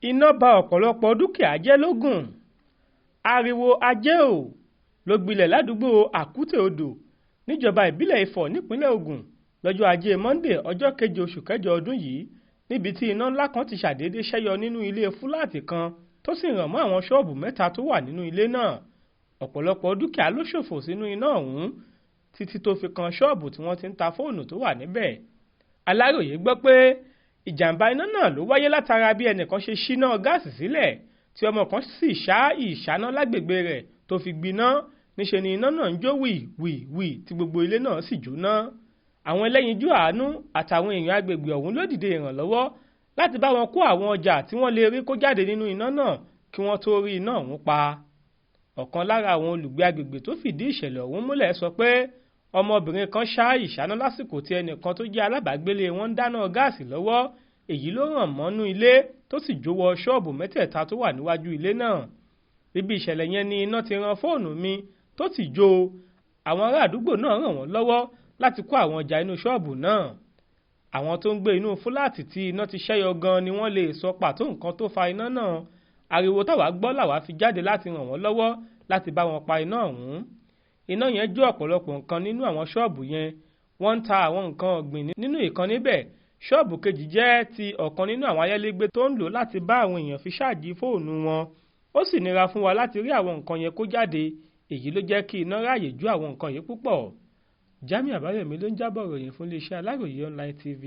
Iná ba ọ̀pọ̀lọpọ̀ dúkìá jẹ́ lógún. Ariwo ajé ò ló gbilẹ̀ ládùúgbò Àkútè-Odò níjọba ìbílẹ̀ Ifọ̀ nípínlẹ̀ Ògùn lọ́jọ́ Ajé Monde, ọjọ́ keje oṣù kẹjọ ọdún yìí, níbi tí iná ńlá kan ti ṣàdédé ṣẹ́yọ nínú ilé fúláàtì kan tó sì ràn mọ́ àwọn ṣọ́ọ̀bù mẹ́ta tó wà nínú ilé náà. Ọ̀pọ̀lọpọ̀ dúkìá ló ṣòfò sínú iná ọ̀hún títí tó fi kan ṣọ́ọ̀bù tí wọ́n ti ń ta fóònù tó wà níbẹ̀. Aláròyé gbọ́ pé ìjàmbá iná náà ló wáyé látara bí ẹnìkan ṣe ṣíná gáàsì sílẹ̀ tí ọmọ kan sì ṣá ìṣáná lágbègbè rẹ̀ tó fi gbiná. Níṣe ni iná náà ń jó wì wì wì tí gbogbo ilé náà sì jóná. Àwọn ẹlẹ́yinjú àánú àtàwọn èèyàn agbègbè ọ̀hún ló dìde ìrànlọ́wọ́ láti bá wọn kó àwọn ọjà tí wọ́n lè rí kó jáde nínú iná náà kí wọ́n tó rí iná ọ̀hún pa. Ọ̀kan lára àwọn olùgbé agbègbè tó fìdí ìṣẹ̀lẹ̀ ọ̀hún múlẹ̀ sọ pé ọmọbìnrin kan ṣá ìṣáná lásìkò tí ẹnìkan tó jẹ́ alábàágbélé wọn ń dáná gáàsì lọ́wọ́. Èyí ló ràn mọ́nú ilé tó sì jó wọ ṣọ́ọ̀bù mẹ́tẹ̀ẹ̀ta tó wà níwájú ilé náà. Ibi ìṣẹ̀lẹ̀ yẹn ni iná ti ran fóònù mi tó sì jó. Àwọn ará àdúgbò náà ràn wọ́n lọ́wọ́ láti kó àwọn ọjà inú ṣọ́ọ̀bù náà. Àwọn tó ń gbé inú fúláàtì tí iná ti ṣẹ́yọ gan ni wọ́n lè sọ pàtó nǹkan tó fa iná náà. Ariwo táwa gbọ́ làwa fi jáde láti ràn wọ́n lọ́wọ́ láti bá wọn pa iná ọ̀hún. Iná yẹn jó ọ̀pọ̀lọpọ̀ nǹkan nínú àwọn ṣọ́ọ̀bù yẹn. Wọ́n ń ta àwọn nǹkan ọ̀gbìn nínú ìkan níbẹ̀. Ṣọ́ọ̀bù kejì jẹ́ ti ọ̀kan nínú àwọn ayálégbé tó ń lò láti bá àwọn èèyàn fi ṣáàjì fóònù wọn. Ó sì nira fún wa láti rí àwọn nǹkan yẹn kó jáde. Èyí ló jẹ́ kí iná ráàyè jó àwọn nǹkan yìí púpọ̀. Jamiu Àbáyọ̀mí ló ń jábọ̀ ròyìn fún iléeṣẹ́ Aláròyé Online TV.